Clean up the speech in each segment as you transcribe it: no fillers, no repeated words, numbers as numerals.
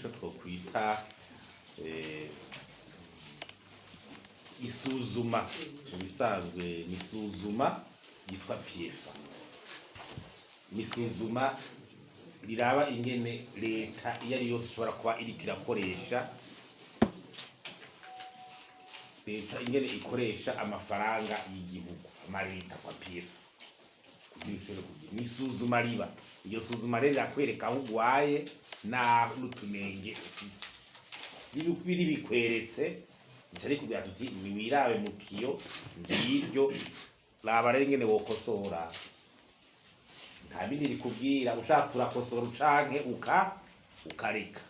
Ico twokwita isuzuma, mu bisanzwe ni isuzuma yitwa PIEFA, ni isuzuma riraba ingene leta iyo ari yose ishobora kuba iriko irakoresha, leta ingene ikoresha amafaranga y'igihugu, amaleta kwa PIEFA, kugira ushobore kugira. Ni isuzuma riba, iryo suzuma rero rirakwereka aho ugwaye naho n'utunenge ufise. Biri bikweretse, nico rikubwira tuti: "Niwirabe mu kiyo, ngiryo, raba rero ingene wokosora." Nta bindi rikubwira, ushatse urakosora canke ukareka.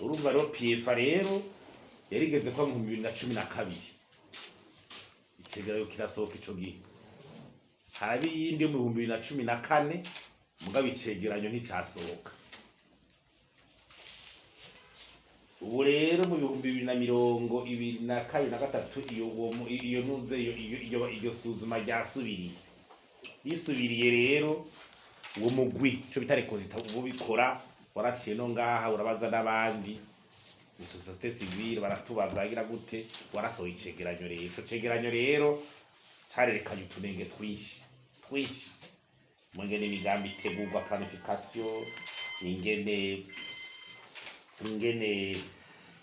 Urumva rero, PIEFA rero yarigeze kuba mu 2012, icegeranyo kirasohoka ico gihe. Haraba iyindi yo mu 2014, mugabo icegeranyo nticasohoka. Ubu rero mu 2022 na gatatu, iyo uwo iyo nuze iyo suzuma ryasubiriye, risubiriye rero, uwo mugwi ico bita rekozita ubikora waraciye no ngaha, urabaza n'abandi société civile, baratubaza agira gute, warasohoye icegeranyo. Rero ico cegeranyo rero carerekanye utunenge twinshi twinshi mu ngene imigambi itegurwa, planification,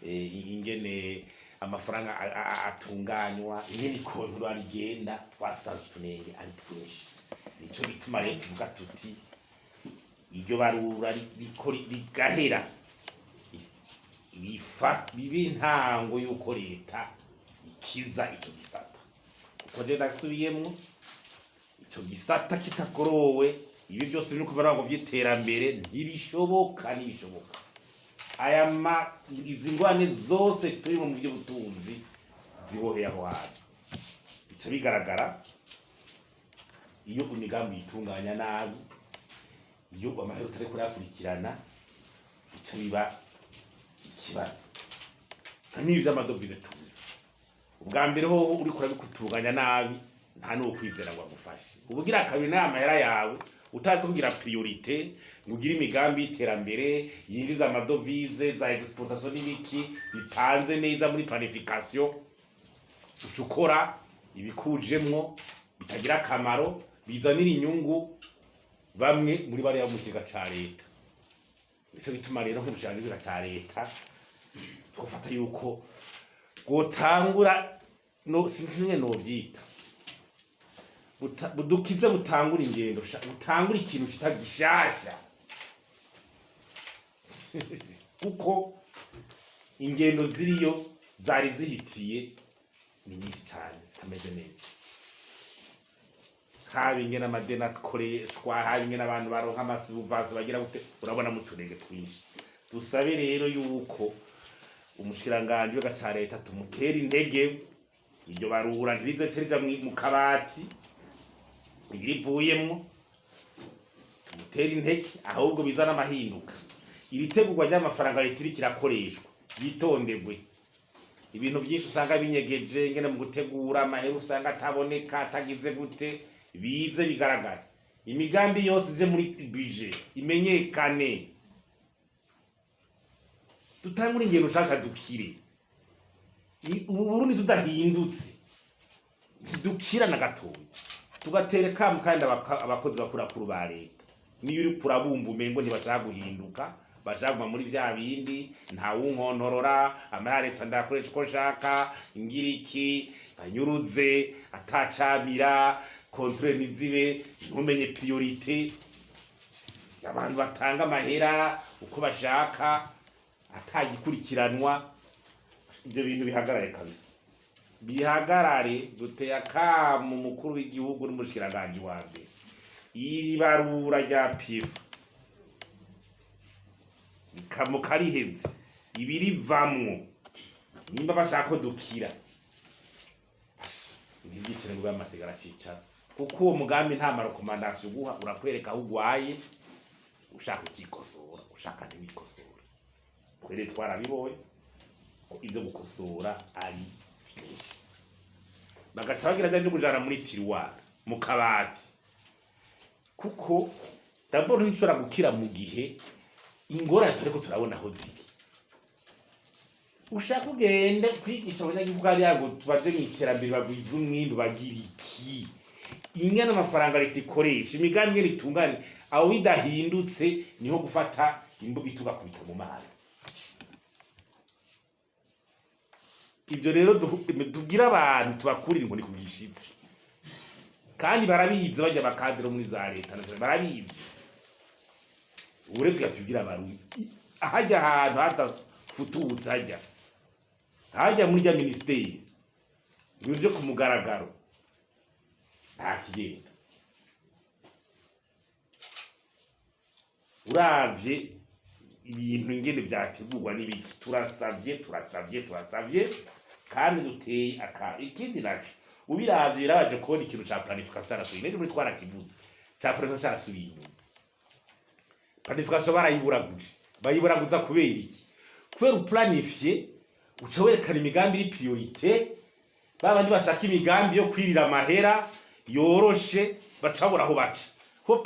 ingene amafaranga atunganywa, ingene i contrôle rigenda. Twasanze utunenge ari twinshi. Nico gituma rero tuvuga tuti iryo barura riko rigahera, bifa bibe intango y'uko leta ikiza ico gisata, kuko je ndasubiyemwo, ico gisata kitagorowe, ibi byose biri kubara ngo vy'iterambere ntibishoboka, ntibishoboka. Aya ma izi ngwane zose turi mu by'ubutunzi ziboheye aho hantu. Bica bigaragara iyo imigambi yitunganya nabi, iyo amahera utariko urayakurikirana, bica biba ikibazo. N'ibi vy'amadovize tuzi, ubwa mbere hoho uriko urabikutunganya nabi, nta n'uwo kwizera ngo agufashe. Ubugira kabiri, n'aya mahera yawe utazi kugira priorité, ngo ugire imigambi y'iterambere yinjiza amadovize, za exportation n'ibiki bipanze neza muri planification, uca ukora ibikujemwo bitagira akamaro, bizanira inyungu bamwe muri bariya bo mu kigega ca leta. Nico gituma rero nk'ubushikiranganji bw'ikigega ca leta twofata yuko bwotangura, no sinzi ingene novyita, budukize, butangura ingendo butangura ikintu cita gishasha, kuko ingendo ziriyo zari zihitiye ni nyinshi cane zitameze neza, haba ingene amadeni akoreshwa, haba ingene abantu baronka ama subventions, bagira gute, urabona mu tunenge twinshi. Dusabe rero yuko umushikiranganji w'ikigega ca leta tumutera intege, iryo barura ntirize rija mu kabati ibirivuyemwo. Tumutera intege ahubwo bizana amahinduka. Iri tegurwa ry'amafaranga leta iriko irakoreshwa yitonderwe. Ibintu byinshi usanga binyegeje, ingene mu gutegura amahera usanga ataboneka, atagize gute, bize bigaragara. Imigambi yose ije muri budget imenyekane. Dutangure ingendo nshasha, dukire. Ubu Burundi tudahindutse ntidukira na gatoya. Tugatera kamu kandi abakozi bakurakuru ba leta, niyo uri kurabumva umengo ntibashaka guhinduka, bashaka kuguma muri vya bindi: "Ntawunkontorora, amahera ya leta ndayakoresha uko nshaka, ngira iki, banyuruze atacamira, contrôle ntizibe, ntumenye priorité, abantu batanga amahera uko bashaka atagikurikiranwa." Ibyo bintu bihagarare kabisa, bihagarare. Duteye akamu umukuru w'igihugu n'umushikiranganji wa mbere, iri barura rya PIEFA rikamuka riheze, ibirivamwo, nimba bashaka ko dukira, ntibyicare ngo amasigara acicara, kuko uwo mugambi nta ma recommandations uguha, urakwereka aho ugwaye, ushaka ukikosora, ushaka ntiwikosora. Twere twarabibonye ko ibyo gukosora ari byinshi, bagaca bagira byo kujana muri tiroir, mu kabati, kuko d'abord ntishobora gukira mu gihe Ingorane turiko turabona aho ziri. Ushaka ugende kwigisha abanyagihugu hariya ngo tubaje mu iterambere, bagwize umwimbu, bagira iki, ingene amafaranga leta ikoresha, imigambi ingene itungane, aho bidahindutse niho gufata imbuga tugakubita mu mazi. Ibyo rero tubwire abantu, tubakurire inkoni ku gishitsi, kandi barabizi, bajya bakadiro muri za leta na barabizi. Ubu rero tugatubwira abarundi, hajya ahantu hadafututse, hajya muri rya minisiteri, ibintu byo ku mugaragaro, nta kigenda. Uravye ibintu ingene vyategurwa n'ibiki, turasavye, turasavye, turasavye kandi duteye aka. Ikindi naco, ubiravye birabaje kubona ikintu ca planification carasubiye inyuma. Muri twarakivuze, ca planification carasubiye inyuma. Planification barayiburaguje. Bayiburaguza kubera iki? Kubera uplanifye uca werekana imigambi iri priorité. Babandi bashaka imigambi yo kwirira amahera yoroshe baca babura aho baca ho.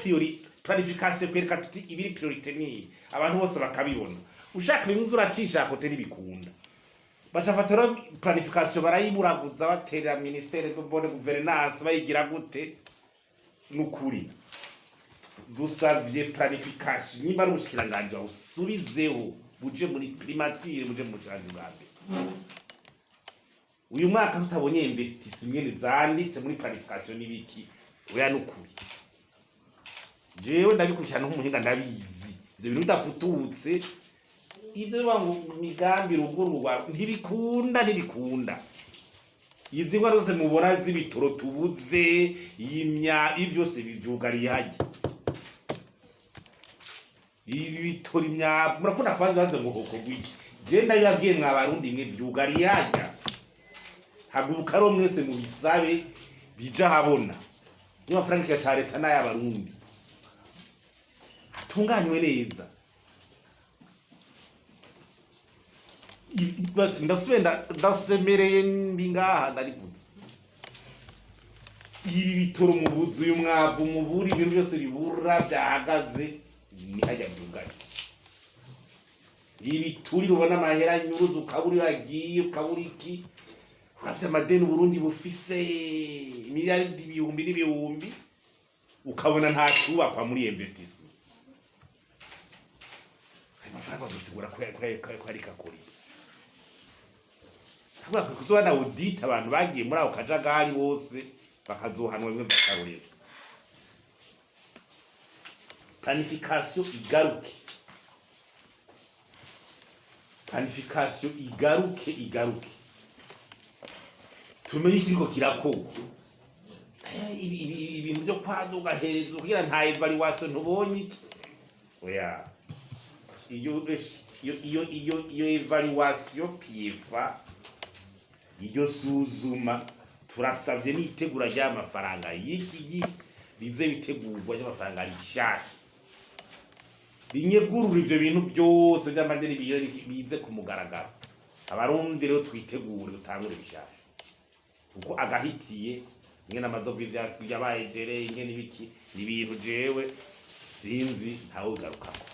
Planification kwereka tuti ibiri priorité ni abantu bose bakabibona. Ushaka bimwe uracisha kote ntibikunda. Baca fata rero planification barayiburaguza, baterera ministère de bonne gouvernance, bayigira gute. Nukuri dusavye planification, niba ari ubushikiranganji bawusubizeho, buje muri primature, buje mu bushikiranganji bwa mbere. Uyu mwaka tutabonye investissement ingene zanditse muri planification n'ibiki, oya, nukuri jewe ndabikurikirana nk'umuhinga, ndabizi. Ivyo bintu bidafututse, ivyo biba ngo imigambi rugururwa, ntibikunda, ntibikunda. Izi ngwa zose mubona z'ibitoro tubuze, yimya, ibi byose bivyugariye harya, ibi bitoro, imyavu. Murakunda kubaza baze ngo hokorwa iki? Je ndabibabwiye mwa Barundi mwe, vyugariye harya. Haguruka rero mwese mubisabe bija habona, niba amafaranga ca leta n'ay'abarundi atunganywe neza. Ndasubiye, ndasemereye, ndi ngaha ndarivuze: ibi bitoro mubuze, uyu mwavu mubura, ibintu byose bibura byahagaze, ni hajya byugaye. Ibiturire ubona, amahera nyuruza, ukabura iyo yagiye, ukabura iki. Uravye amadeni Uburundi bufise, imiliyaridi ibihumbi n'ibihumbi, ukabona nta cubakwa muri investissement. Ayo mafaranga bazosigura ko ariko akora iki? Ahubwo hakwiye kuzoba na audit, abantu bagiye muri ako kajagari bose bakazohanwa bimwe vy'akarorero. Planification igaruke, planification igaruke, igaruke, tumenye ikiriko kirakorwa. Ibintu vyo kwaduga hejuru kugira nta evaluation, ntubonye iki, oya. Iyo evaluation PIEFA, iryo suzuma, turasabye n'itegura ry'amafaranga y'iki gihe rize bitegurwa ry'amafaranga rishasha, rinyegurura ivyo bintu byose by'amadeni, bize ku mugaragaro. Abarundi rero twitegure, dutangure bishasha, kuko agahitiye ingene amadovize yabaye jere, ingene ibiki, ni ibintu jewe sinzi, ntawe ugarukako.